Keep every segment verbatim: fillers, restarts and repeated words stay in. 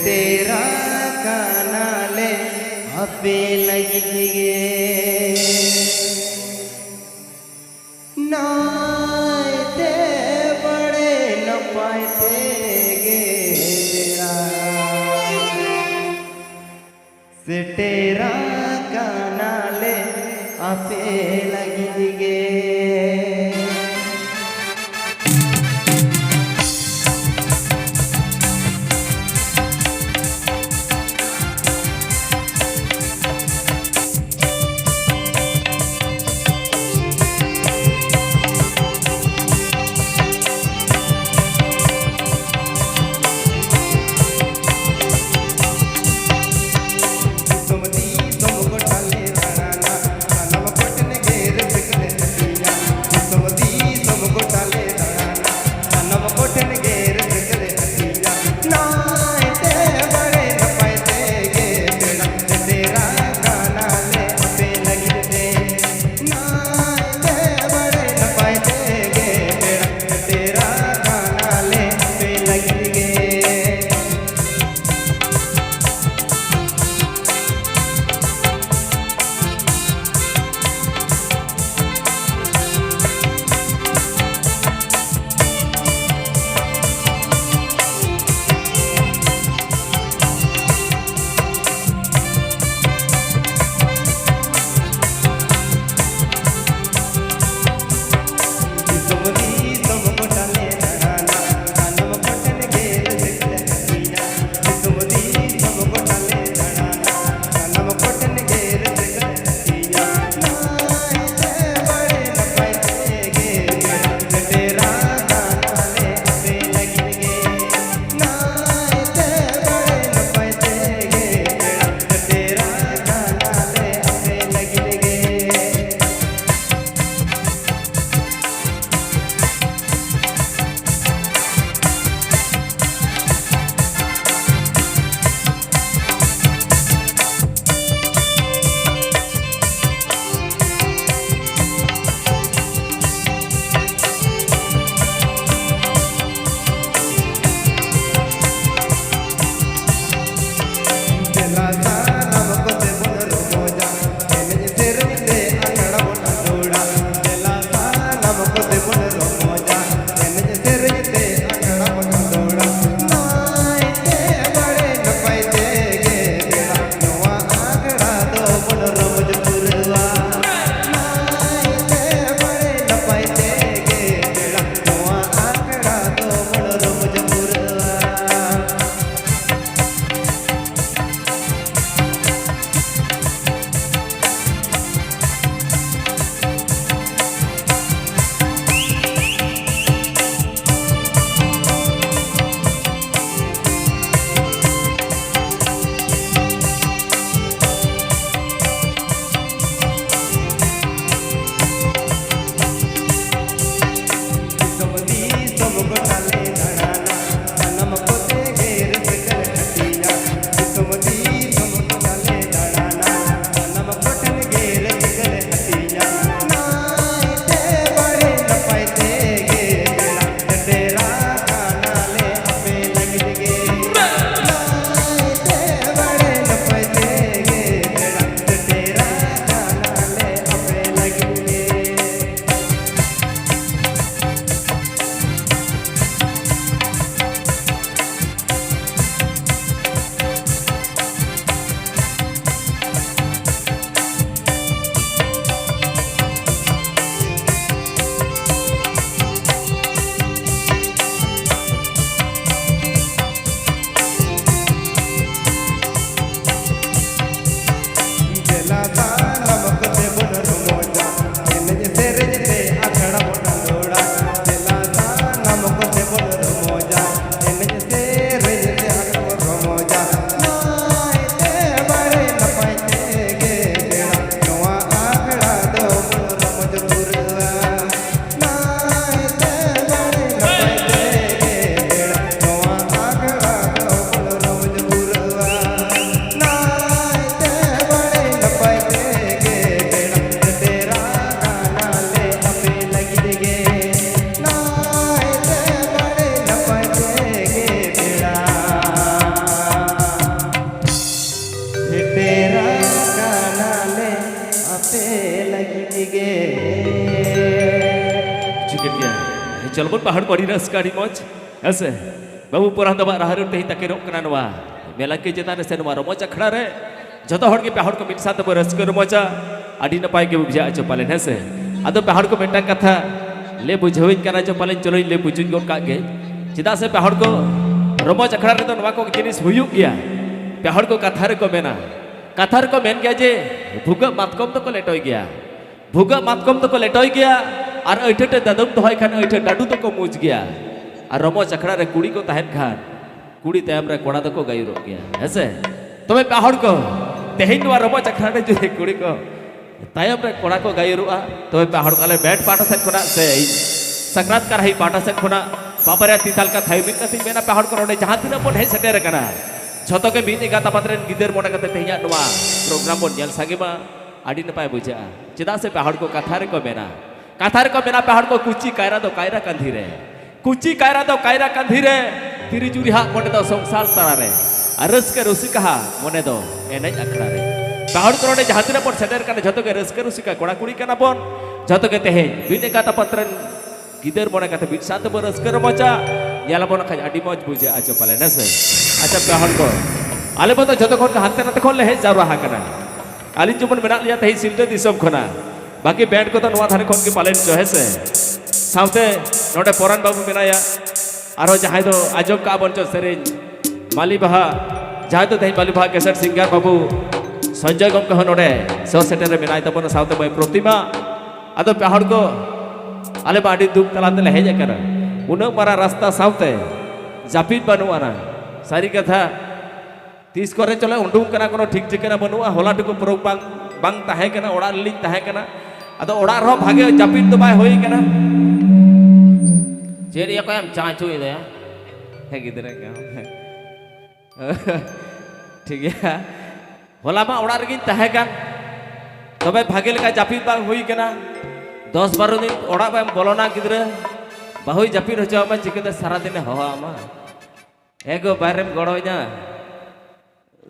ᱥᱮᱴᱮᱨᱟ ᱠᱟᱱᱟᱞᱮ ᱟᱯᱮ ᱞᱟᱹᱜᱤᱫ ᱜᱮ᱾ ᱱᱟᱭᱛᱮ ᱵᱟᱲᱮ ᱱᱟᱯᱟᱭ ᱛᱮᱜᱮ ᱯᱮᱲᱟ᱾ ᱥᱮᱴᱮᱨᱟ ᱠᱟᱱᱟᱞᱮ ᱟᱯᱮ ᱞᱟᱹᱜᱤᱫ ᱜᱮ᱾ ᱪᱤᱠᱟᱹᱜ ᱜᱮᱭᱟ? ᱪᱚᱞ ᱵᱚᱱ ᱯᱟᱦᱟᱲ ᱠᱚ ᱟᱹᱰᱤ ᱨᱟᱹᱥᱠᱟᱹ, ᱟᱹᱰᱤ ᱢᱚᱡᱽ᱾ ᱦᱮᱸ ᱥᱮ? ᱵᱟᱹᱵᱩ ᱯᱚᱨᱟᱱ ᱫᱚ ᱵᱟᱝ ᱨᱟᱦᱟ ᱨᱮ ᱛᱮᱦᱮᱧ ᱛᱟᱹᱠᱤᱱᱚᱜ ᱠᱟᱱᱟ ᱱᱚᱣᱟ ᱢᱮᱞᱟ ᱠᱤ ᱪᱮᱛᱟᱱ ᱨᱮ ᱥᱮ ᱱᱚᱣᱟ ᱨᱚᱢᱚᱡᱽ ᱟᱠᱷᱲᱟ ᱨᱮ᱾ ᱡᱚᱛᱚ ᱦᱚᱲ ᱜᱮ ᱯᱮ ᱦᱚᱲ ᱠᱚ ᱢᱤᱫ ᱥᱟᱶ ᱛᱮᱵᱚ ᱨᱟᱹᱥᱠᱟᱹ ᱨᱚᱢᱚᱡᱟ᱾ ᱟᱹᱰᱤ ᱱᱟᱯᱟᱭ ᱜᱮ ᱵᱩᱡᱷᱟᱹᱜᱼᱟ ᱪᱚ ᱯᱟᱞᱮᱱ, ᱦᱮᱸ ᱥᱮ? ᱟᱫᱚ ᱯᱮ ᱦᱚᱲ ᱠᱚ ᱢᱤᱫᱴᱟᱝ ᱠᱟᱛᱷᱟ ᱞᱟᱹᱭ ᱵᱩᱡᱷᱟᱹᱣᱤᱧ ᱠᱟᱱᱟ ᱪᱚ ᱯᱟᱞᱮᱱ, ᱪᱚᱞᱚᱧ ᱞᱟᱹᱭ ᱵᱩᱡᱷᱟᱹᱣᱤᱧ ᱜᱚᱫ ᱠᱟᱜ ᱜᱮ᱾ ᱪᱮᱫᱟᱜ ᱥᱮ ᱯᱮ ᱦᱚᱲ ᱠᱚ ᱨᱚᱢᱚᱡᱽ ᱟᱠᱷᱲᱟ ᱨᱮᱫᱚ ᱱᱚᱣᱟ ᱠᱚ ᱡᱤᱱᱤᱥ ᱦᱩᱭᱩᱜ ᱜᱮᱭᱟ᱾ ᱯᱮ ᱦᱚᱲ ᱠᱚ ᱠᱟᱛᱷᱟ ᱨᱮᱠᱚ ᱢᱮᱱᱟ, ᱠᱟᱛᱷᱟ ᱨᱮᱠᱚ ᱢᱮᱱ ᱜᱮᱭᱟ ᱡᱮ ᱵᱷᱩᱜᱟᱹᱜ ᱢᱟᱛᱠᱚᱢ ᱫᱚᱠᱚ ᱞᱮᱴᱚᱭ ᱜᱮᱭᱟ᱾ ᱵᱷᱩᱜᱟᱹᱜ ᱢᱟᱛᱠᱚᱢ ᱫᱚᱠᱚ ᱞᱮᱴᱚᱭ ᱜᱮᱭᱟ, ᱟᱨ ᱟᱹᱭᱴᱷᱟᱹ ᱴᱮ ᱫᱟᱫᱩᱢ ᱫᱚᱦᱚᱭ ᱠᱷᱟᱱ ᱟᱹᱭᱴᱷᱟᱹ ᱰᱟᱹᱰᱩ ᱫᱚᱠᱚ ᱢᱩᱡᱽ ᱜᱮᱭᱟ᱾ ᱟᱨ ᱨᱚᱢᱚᱡᱽ ᱟᱠᱷᱲᱟ ᱨᱮ ᱠᱩᱲᱤ ᱠᱚ ᱛᱟᱦᱮᱱ ᱠᱷᱟᱱ ᱠᱩᱲᱤ ᱛᱟᱭᱚᱢ ᱨᱮ ᱠᱚᱲᱟ ᱫᱚᱠᱚ ᱜᱟᱹᱭᱩᱨᱚᱜ ᱜᱮᱭᱟ, ᱦᱮᱸ ᱥᱮ? ᱛᱚᱵᱮ ᱯᱮ ᱦᱚᱲ ᱠᱚ, ᱛᱮᱦᱮᱧ ᱱᱚᱣᱟ ᱨᱚᱢᱚᱡᱽ ᱟᱠᱷᱲᱟ ᱨᱮ ᱡᱩᱫᱤ ᱠᱩᱲᱤ ᱠᱚ ᱛᱟᱭᱚᱢ ᱨᱮ ᱠᱚᱲᱟ ᱠᱚ ᱜᱟᱹᱭᱩᱨᱚᱜᱼᱟ, ᱛᱚᱵᱮ ᱯᱮ ᱦᱚᱲ ᱠᱚ ᱟᱞᱮ ᱵᱮᱱᱰ ᱯᱟᱦᱴᱟ ᱥᱮᱫ ᱠᱷᱚᱱᱟᱜ ᱥᱮ ᱤᱧ ᱥᱟᱠᱨᱟᱛ ᱠᱟᱨᱦᱤ ᱯᱟᱦᱴᱟ ᱥᱮᱫ ᱠᱷᱚᱱᱟᱜ ᱵᱟᱵᱟᱨᱭᱟ ᱛᱤ ᱛᱟᱞᱠᱟ ᱛᱷᱟᱭᱚ ᱢᱤᱫ ᱠᱟᱛᱮᱧ ᱢᱮᱱᱟ, ᱯᱮ ᱦᱚᱲ ᱠᱚ ᱱᱚᱰᱮ ᱡᱟᱦᱟᱸ ᱛᱤᱱᱟᱹᱜ ᱵᱚᱱ ᱦᱮᱡ ᱥᱮᱴᱮᱨ ᱟᱠᱟᱱᱟ, ᱡᱷᱚᱛᱚ ᱜᱮ ᱢᱤᱫ ᱮᱸᱜᱟᱛ ᱟᱯᱟᱛ ᱨᱮᱱ ᱜᱤᱫᱟᱹᱨ ᱢᱚᱱᱮ ᱠᱟᱛᱮ ᱛᱮᱦᱮᱧᱟᱜ ᱱᱚᱣᱟ ᱯᱨᱳᱜᱨᱟᱢ ᱵᱚᱱ ᱧᱮᱞ ᱥᱟᱸᱜᱮ ᱢᱟ᱾ ᱟᱹᱰᱤ ᱱᱟᱯᱟᱭ ᱵᱩᱡᱷᱟᱹᱜᱼᱟ᱾ ᱪᱮᱫᱟᱜ ᱥᱮ ᱯᱮ ᱦᱚᱲ ᱠᱚ ᱠᱟᱛᱷᱟ ᱨᱮᱠᱚ ᱢᱮᱱᱟ, ᱠᱟᱛᱷᱟ ᱨᱮᱠᱚ ᱢᱮᱱᱟ, ᱯᱮ ᱦᱚᱲ ᱠᱚ ᱠᱩᱪᱤ ᱠᱟᱭᱨᱟ ᱫᱚ ᱠᱟᱭᱨᱟ ᱠᱟᱸᱫᱷᱤ ᱨᱮ, ᱠᱩᱪᱤ ᱠᱟᱭᱨᱟ ᱫᱚ ᱠᱟᱭᱨᱟ ᱠᱟᱸᱫᱷᱤ ᱨᱮ, ᱛᱤᱨᱤ ᱡᱩᱨᱤ ᱦᱟᱜ ᱢᱚᱱᱮ ᱫᱚ ᱥᱚᱝᱥᱟᱨ ᱛᱟᱞᱟ ᱨᱮ, ᱟᱨ ᱨᱟᱹᱥᱠᱟᱹ ᱨᱩᱥᱤᱠᱟ ᱦᱟᱜ ᱢᱚᱱᱮ ᱫᱚ ᱮᱱᱮᱡ ᱟᱠᱷᱲᱟ ᱨᱮ᱾ ᱯᱮ ᱦᱚᱲ ᱠᱚ ᱱᱚᱰᱮ ᱡᱟᱦᱟᱸ ᱛᱤᱱᱟᱹᱜ ᱵᱚᱱ ᱥᱮᱴᱮᱨ ᱠᱟᱱᱟ, ᱡᱷᱚᱛᱚ ᱜᱮ ᱨᱟᱹᱥᱠᱟᱹ ᱨᱩᱥᱤᱠᱟ ᱠᱚᱲᱟ ᱠᱩᱲᱤ ᱠᱟᱱᱟ ᱵᱚᱱ, ᱡᱷᱚᱛᱚ ᱜᱮ ᱛᱮᱦᱮᱧ ᱢᱤᱫ ᱮᱸᱜᱟᱛ ᱟᱯᱟᱛ ᱨᱮᱱ ᱜᱤᱫᱟᱹᱨ ᱢᱚᱱᱮ ᱠᱟᱛᱮ ᱢᱤᱫ ᱥᱟᱶ ᱛᱮᱵᱚ ᱨᱟᱹᱥᱠᱟᱹ ᱨᱚᱢᱚᱡᱟ᱾ ᱧᱮᱞ ᱟᱵᱚᱱ ᱠᱷᱟᱡ ᱟᱹᱰᱤ ᱢᱚᱡᱽ ᱵᱩᱡᱷᱟᱹᱜᱼᱟ ᱪᱚ ᱯᱟᱞᱮᱱ, ᱦᱮᱸ ᱥᱮ? ᱟᱪᱪᱷᱟ, ᱯᱮ ᱦᱚᱲ ᱠᱚ, ᱟᱞᱮ ᱵᱚᱱ ᱫᱚ ᱡᱷᱚᱛᱚ ᱠᱷᱚᱱ ᱦᱟᱱᱛᱮ ᱱᱟᱛᱮ ᱠᱷᱚᱱ ᱞᱮ ᱦᱮᱡ ᱡᱟᱣᱨᱟ ᱟᱠᱟᱱᱟ᱾ ᱟᱹᱞᱤᱧ ᱡᱮᱢᱚᱱ ᱢᱮᱱᱟᱜ ᱞᱤᱧᱟ ᱛᱮᱦᱮᱧ ᱥᱤᱞᱫᱟᱹ ᱫᱤᱥᱚᱢ ᱠᱷᱚᱱᱟᱜ, ᱵᱟᱹᱠᱤ ᱵᱮᱱᱰ ᱠᱚᱫᱚ ᱱᱚᱣᱟ ᱫᱷᱟᱨᱮ ᱠᱷᱚᱱ ᱜᱮ ᱯᱟᱞᱮᱱ ᱪᱚ, ᱦᱮᱸ ᱥᱮ? ᱥᱟᱶᱛᱮ ᱱᱚᱰᱮ ᱯᱚᱨᱟᱱ ᱵᱟᱹᱵᱩ ᱢᱮᱱᱟᱭᱟ, ᱟᱨᱦᱚᱸ ᱡᱟᱦᱟᱸᱭ ᱫᱚ ᱟᱸᱡᱚᱢ ᱠᱟᱜᱼᱟ ᱵᱚᱱ ᱪᱚ ᱥᱮᱨᱮᱧ ᱢᱟᱹᱞᱤ ᱵᱟᱦᱟ, ᱡᱟᱦᱟᱸᱭ ᱫᱚ ᱛᱮᱦᱮᱧ ᱢᱟᱹᱞᱤ ᱵᱟᱦᱟ ᱠᱮᱥᱮᱴ ᱥᱤᱝᱜᱟᱨ ᱵᱟᱹᱵᱩ ᱥᱚᱧᱡᱚᱭ ᱜᱚᱢᱠᱮ ᱦᱚᱸ ᱱᱚᱰᱮ ᱥᱚᱦᱚᱨ ᱥᱮᱴᱮᱨ ᱨᱮ ᱢᱮᱱᱟᱭ ᱛᱟᱵᱚᱱᱟ, ᱥᱟᱶᱛᱮ ᱢᱟᱹᱭ ᱯᱨᱚᱛᱤᱢᱟ᱾ ᱟᱫᱚ ᱯᱮ ᱦᱚᱲ ᱠᱚ, ᱟᱞᱮ ᱢᱟ ᱟᱹᱰᱤ ᱫᱩᱠ ᱛᱟᱞᱟ ᱛᱮᱞᱮ ᱦᱮᱡ ᱟᱠᱟᱱᱟ, ᱩᱱᱟᱹᱜ ᱢᱟᱨᱟᱝ ᱨᱟᱥᱛᱟ ᱥᱟᱶᱛᱮ ᱡᱟᱹᱯᱤᱫ ᱵᱟᱹᱱᱩᱜ ᱟᱱᱟ᱾ ᱥᱟᱹᱨᱤ ᱠᱟᱛᱷᱟ, ᱛᱤᱥ ᱠᱚᱨᱮ ᱪᱚᱞᱮ ᱩᱰᱩᱝ ᱠᱟᱱᱟ, ᱠᱳᱱᱳ ᱴᱷᱤᱠ ᱴᱷᱤᱠᱟᱹᱱᱟ ᱵᱟᱹᱱᱩᱜᱼᱟ᱾ ᱦᱚᱞᱟ ᱴᱩᱠᱩ ᱯᱨᱳᱜᱨᱟᱢ ᱵᱟᱝ ᱛᱟᱦᱮᱸ ᱠᱟᱱᱟ, ᱚᱲᱟᱜ ᱨᱮᱞᱤᱧ ᱛᱟᱦᱮᱸ ᱠᱟᱱᱟ᱾ ᱟᱫᱚ ᱚᱲᱟᱜ ᱨᱮᱦᱚᱸ ᱵᱷᱟᱜᱮ ᱡᱟᱹᱯᱤᱫ ᱫᱚ ᱵᱟᱭ ᱦᱩᱭ ᱠᱟᱱᱟ᱾ ᱪᱮᱫ ᱭᱟ ᱠᱚᱭᱟᱢ ᱪᱟᱸᱪᱩᱭ ᱫᱟᱭᱟ? ᱦᱮᱸ, ᱜᱤᱫᱽᱨᱟᱹ ᱠᱚ᱾ ᱴᱷᱤᱠ ᱜᱮᱭᱟ᱾ ᱦᱚᱞᱟ ᱢᱟ ᱚᱲᱟᱜ ᱨᱮᱜᱮᱧ ᱛᱟᱦᱮᱸ ᱠᱟᱱ, ᱛᱚᱵᱮ ᱵᱷᱟᱜᱮ ᱞᱮᱠᱟ ᱡᱟᱹᱯᱤᱫ ᱵᱟᱝ ᱦᱩᱭ ᱠᱟᱱᱟ᱾ ᱫᱚᱥ ᱵᱟᱨᱚ ᱫᱤᱱ ᱚᱲᱟᱜ ᱵᱟᱭ ᱵᱚᱞᱚᱱᱟ ᱜᱤᱫᱽᱨᱟᱹ, ᱵᱟᱹᱦᱩᱭ ᱡᱟᱹᱯᱤᱫ ᱦᱚᱪᱚ ᱟᱢᱟ, ᱪᱤᱠᱟᱹᱛᱮ ᱥᱟᱨᱟᱫᱤᱱᱮ ᱦᱚᱦᱚ ᱟᱢᱟ? ᱮ ᱜᱚ, ᱵᱟᱭᱨᱮᱢ ᱜᱚᱲᱚᱧᱟ?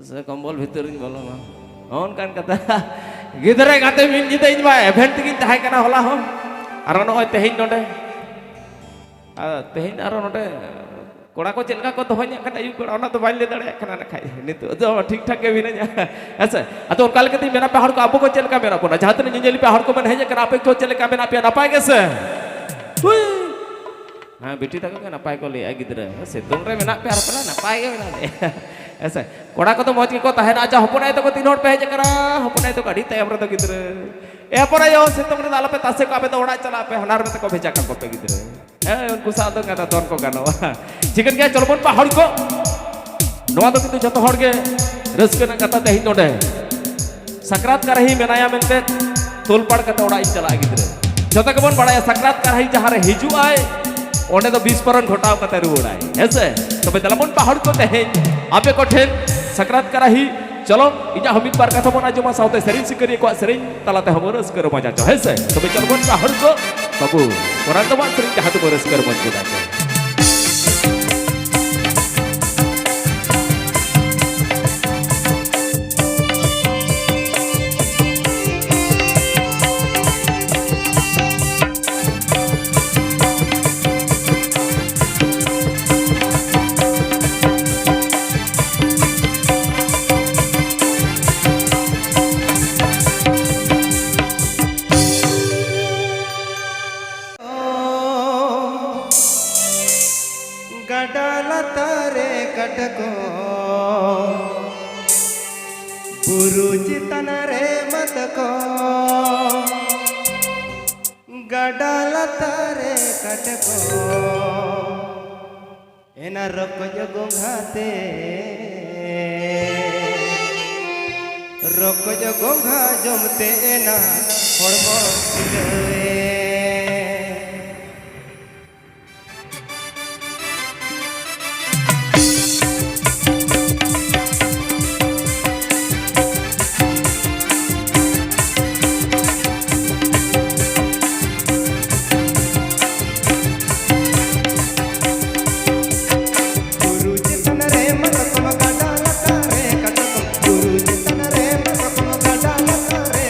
ᱥᱮ ᱠᱚᱢᱵᱚᱞ ᱵᱷᱤᱛᱤᱨ ᱨᱤᱧ ᱵᱚᱞᱚᱱᱟ? ᱱᱚᱜᱼᱚ ᱱᱚᱝᱠᱟᱱ ᱠᱟᱛᱷᱟ᱾ ᱜᱤᱫᱽᱨᱟᱹ ᱜᱟᱛᱮ ᱢᱤᱫ ᱧᱤᱫᱟᱹ ᱤᱧ ᱢᱟ event ᱛᱮᱜᱤᱧ ᱛᱟᱦᱮᱸ ᱠᱟᱱᱟ ᱦᱚᱞᱟ ᱦᱚᱸ᱾ ᱟᱨ ᱱᱚᱜᱼᱚᱭ ᱛᱮᱦᱮᱧ ᱱᱚᱰᱮ᱾ ᱟᱨ ᱛᱮᱦᱮᱧ ᱟᱨᱚ ᱱᱚᱰᱮ ᱠᱚᱲᱟ ᱠᱚ ᱪᱮᱫ ᱞᱮᱠᱟ ᱠᱚ ᱫᱚᱦᱚᱧᱟ ᱠᱷᱟᱱ ᱟᱹᱭᱩᱵ ᱵᱮᱲᱟ, ᱚᱱᱟ ᱫᱚ ᱵᱟᱹᱧ ᱞᱟᱹᱭ ᱫᱟᱲᱮᱭᱟᱜ ᱠᱟᱱᱟ᱾ ᱱᱟᱠᱷᱟᱡ ᱱᱤᱛᱚᱜ ᱫᱚ ᱴᱷᱤᱠ ᱴᱷᱟᱠ ᱜᱮ ᱢᱤᱱᱟᱹᱧᱟ᱾ ᱦᱮᱸ ᱥᱮ? ᱟᱫᱚ ᱚᱱᱠᱟ ᱞᱮᱠᱟᱛᱮᱧ ᱢᱮᱱᱟ ᱯᱮ ᱦᱚᱲ ᱠᱚ, ᱟᱵᱚ ᱠᱚ ᱪᱮᱫ ᱞᱮᱠᱟ ᱢᱮᱱᱟᱜ ᱵᱚᱱᱟ? ᱡᱟᱦᱟᱸ ᱛᱤᱱᱟᱹᱜ ᱧᱮᱧᱮᱞᱤ ᱯᱮ ᱦᱚᱲ ᱠᱚ ᱢᱮᱱ ᱦᱮᱡ ᱟᱠᱟᱱᱟ, ᱟᱯᱮ ᱠᱚ ᱪᱮᱫ ᱞᱮᱠᱟ ᱢᱮᱱᱟᱜ ᱯᱮᱭᱟ? ᱱᱟᱯᱟᱭ ᱜᱮ ᱥᱮ? ᱦᱩᱭ! ᱦᱮᱸ, ᱵᱤᱴᱤ ᱛᱟᱠᱚ ᱜᱮ ᱱᱟᱯᱟᱭ ᱠᱚ ᱞᱟᱹᱭᱮᱜᱼᱟ ᱜᱤᱫᱽᱨᱟᱹ᱾ ᱥᱤᱛᱩᱝ ᱨᱮ ᱢᱮᱱᱟᱜ ᱯᱮᱭᱟ ᱟᱨ ᱯᱮ ᱞᱟᱹᱭᱟ ᱱᱟᱯᱟᱭ ᱜᱮ ᱢᱮᱱᱟᱜ ᱞᱮᱭᱟ᱾ ᱦᱮᱸ ᱥᱮ? ᱠᱚᱲᱟ ᱠᱚᱫᱚ ᱢᱚᱡᱽ ᱜᱮᱠᱚ ᱛᱟᱦᱮᱱᱟ᱾ ᱟᱪᱪᱷᱟ, ᱦᱚᱯᱚᱱ ᱟᱭᱳ ᱛᱟᱠᱚ ᱛᱤᱱ ᱦᱚᱲ ᱯᱮ ᱦᱮᱡ ᱟᱠᱟᱱᱟ? ᱦᱚᱯᱚᱱ ᱟᱭᱳ ᱛᱟᱠᱚ ᱟᱹᱰᱤ ᱛᱟᱭᱚᱢ ᱨᱮᱫᱚ ᱜᱤᱫᱽᱨᱟᱹ᱾ ᱮ ᱦᱚᱯᱚᱱ ᱟᱭᱳ, ᱥᱤᱛᱩᱝ ᱨᱮᱫᱚ ᱟᱞᱚᱯᱮ ᱛᱟᱥᱮ ᱠᱚᱜᱼᱟ, ᱟᱯᱮ ᱫᱚ ᱚᱲᱟᱜ ᱪᱟᱞᱟᱜ ᱯᱮ, ᱦᱟᱱᱟ ᱨᱮ ᱛᱟᱠᱚ ᱵᱷᱮᱡᱟ ᱠᱟᱠᱚ ᱯᱮ ᱜᱤᱫᱽᱨᱟᱹ᱾ ᱦᱮᱸ, ᱩᱱᱠᱩ ᱥᱟᱶ ᱫᱚ ᱜᱟᱰᱟ ᱫᱚᱱ ᱠᱚ ᱜᱟᱱᱚᱜᱼᱟ᱾ ᱴᱷᱤᱠᱟᱹᱱ ᱜᱮᱭᱟ, ᱪᱚᱞᱚ ᱵᱚᱱ ᱯᱮ ᱦᱚᱲ ᱠᱚ᱾ ᱱᱚᱣᱟ ᱫᱚ ᱠᱤᱱᱛᱩ ᱡᱚᱛᱚ ᱦᱚᱲ ᱜᱮ ᱨᱟᱹᱥᱠᱟᱹ ᱨᱮᱱᱟᱜ ᱠᱟᱛᱷᱟ ᱛᱮᱦᱮᱧ ᱱᱚᱰᱮ᱾ ᱥᱟᱠᱨᱟᱛ ᱠᱟᱨᱟᱦᱤ ᱢᱮᱱᱟᱭᱟ ᱢᱮᱱᱛᱮ ᱛᱳᱞᱯᱟᱲ ᱠᱟᱛᱮ ᱚᱲᱟᱜ ᱤᱧ ᱪᱟᱞᱟᱜᱼᱟ ᱜᱤᱫᱽᱨᱟᱹ᱾ ᱡᱚᱛᱚ ᱜᱮᱵᱚᱱ ᱵᱟᱲᱟᱭᱟ ᱥᱟᱠᱨᱟᱛ ᱠᱟᱨᱟᱦᱤ ᱡᱟᱦᱟᱸ ᱨᱮ ᱦᱤᱡᱩᱜ ᱟᱭ, ᱚᱸᱰᱮ ᱫᱚ ᱵᱤᱥᱯᱚᱨᱚᱱ ᱜᱷᱚᱴᱟᱣ ᱠᱟᱛᱮ ᱨᱩᱣᱟᱹᱲᱟᱭ, ᱦᱮᱸ ᱥᱮ? ᱛᱚᱵᱮ ᱫᱮᱞᱟ ᱵᱚᱱ ᱯᱮ ᱦᱚᱲ ᱠᱚ ᱛᱮᱦᱮᱧ ᱟᱯᱮ ᱠᱚᱴᱷᱮᱱ ᱥᱟᱠᱨᱟᱛ ᱠᱟᱨᱟᱦᱤ, ᱪᱚᱞᱚ ᱤᱧᱟᱹᱜ ᱦᱚᱸ ᱢᱤᱫ ᱵᱟᱨ ᱠᱟᱛᱷᱟ ᱵᱚᱱ ᱟᱸᱡᱚᱢᱟ, ᱥᱟᱶᱛᱮ ᱥᱮᱨᱮᱧ ᱥᱤᱠᱟᱹᱨᱤᱭᱟᱹ ᱠᱚᱣᱟᱜ ᱥᱮᱨᱮᱧ ᱛᱟᱞᱟ ᱛᱮᱦᱚᱸ ᱵᱚᱱ ᱨᱟᱹᱥᱠᱟᱹ ᱨᱚᱢᱚᱡᱟ ᱪᱚ, ᱦᱮᱸ ᱥᱮ? ᱛᱚᱵᱮ ᱪᱚᱞᱚ ᱵᱚᱱ ᱯᱮ ᱦᱚᱲ ᱠᱚ, ᱵᱟᱹᱵᱩ, ᱚᱱᱟ ᱫᱚ ᱵᱟᱝ ᱥᱮᱨᱮᱧ ᱡᱟᱦᱟᱸ ᱛᱮᱵᱚᱱ ᱨᱟᱹᱥᱠᱟᱹ ᱨᱚᱢᱚᱡ ᱜᱚᱫᱟ ᱪᱚ᱾ ᱜᱟᱰᱟ ᱞᱟᱛᱟᱨ ᱨᱮ ᱠᱟᱴᱠᱚᱢ, ᱵᱩᱨᱩ ᱪᱮᱛᱟᱱ ᱨᱮ ᱢᱟᱛᱠᱚᱢ, ᱜᱟᱰᱟ ᱞᱟᱛᱟᱨ ᱨᱮ ᱠᱟᱴᱠᱚᱢ, ᱮᱱᱟ ᱨᱚᱠᱚᱡ ᱜᱚᱸᱜᱷᱟ ᱛᱮ, ᱨᱚᱠᱚᱡ ᱜᱚᱸᱜᱷᱟ ᱡᱚᱢ ᱛᱮ ᱮᱱᱟ ᱦᱚᱲᱢᱚ ᱯᱷᱩᱞᱟᱹᱣᱮ᱾ ᱵᱩᱨᱩ ᱪᱮᱛᱟᱱ ᱨᱮ ᱢᱟᱛᱠᱚᱢ ᱜᱟᱰᱟ ᱞᱟᱛᱟᱨ ᱨᱮ ᱠᱟᱴᱠᱚᱢ, ᱵᱩᱨᱩ ᱪᱮᱛᱟᱱ ᱨᱮ ᱢᱟᱛᱠᱚᱢ ᱜᱟᱰᱟ ᱞᱟᱛᱟᱨ ᱨᱮ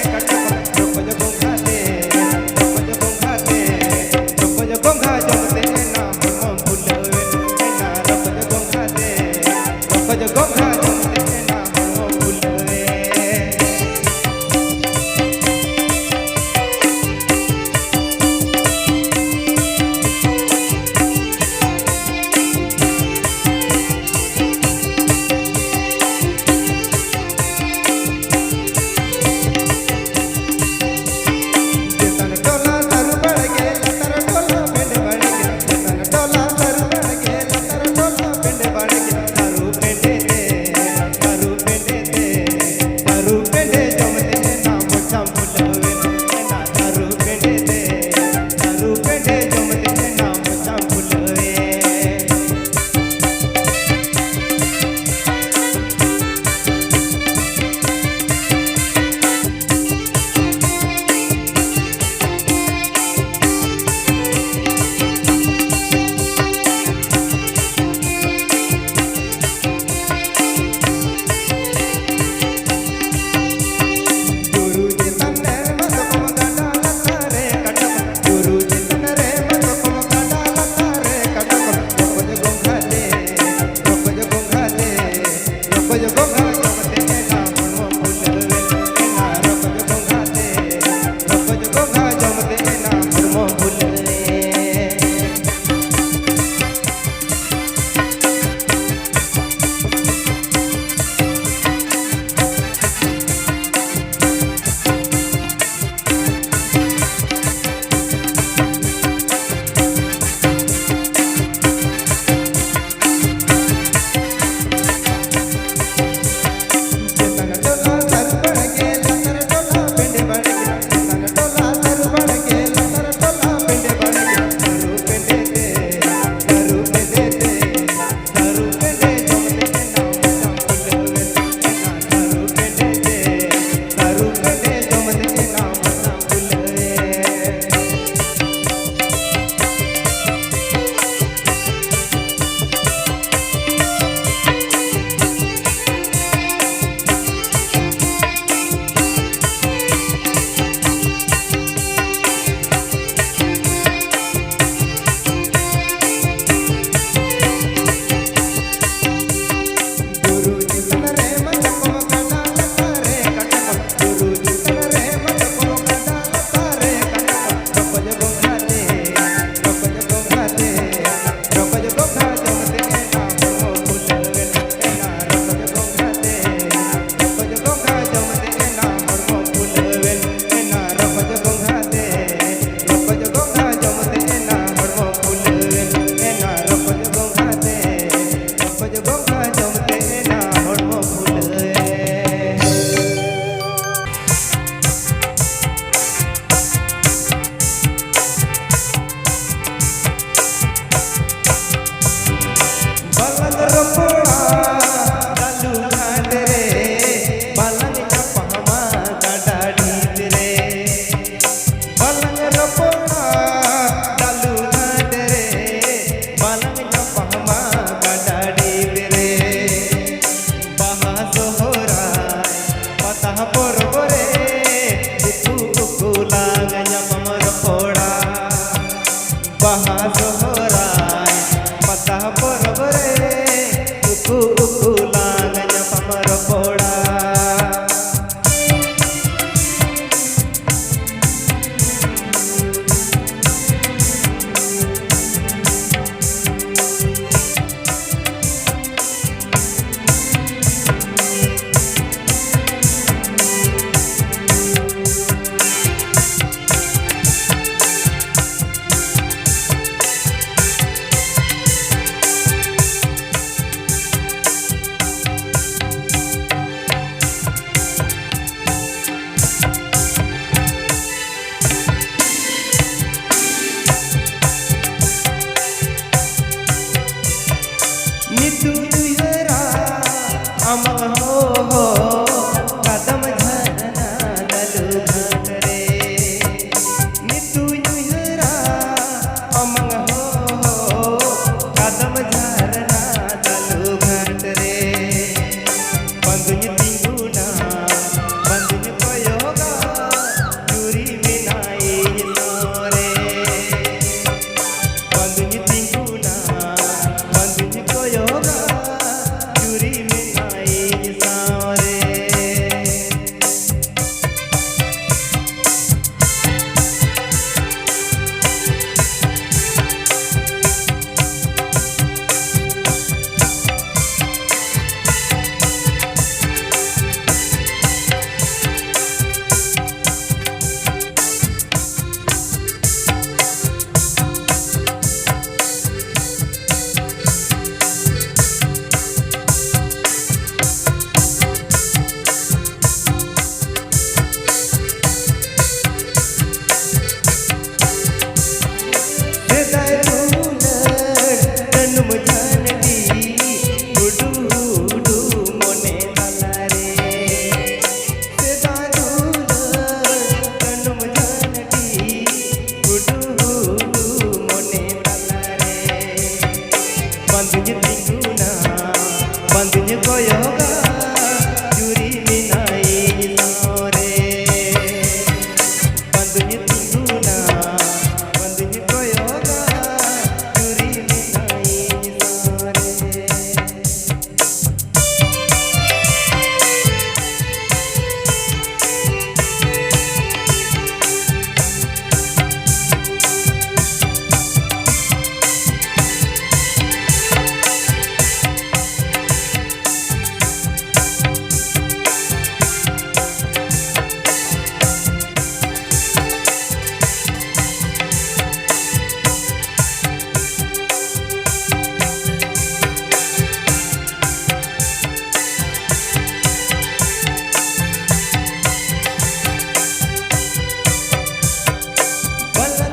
Bala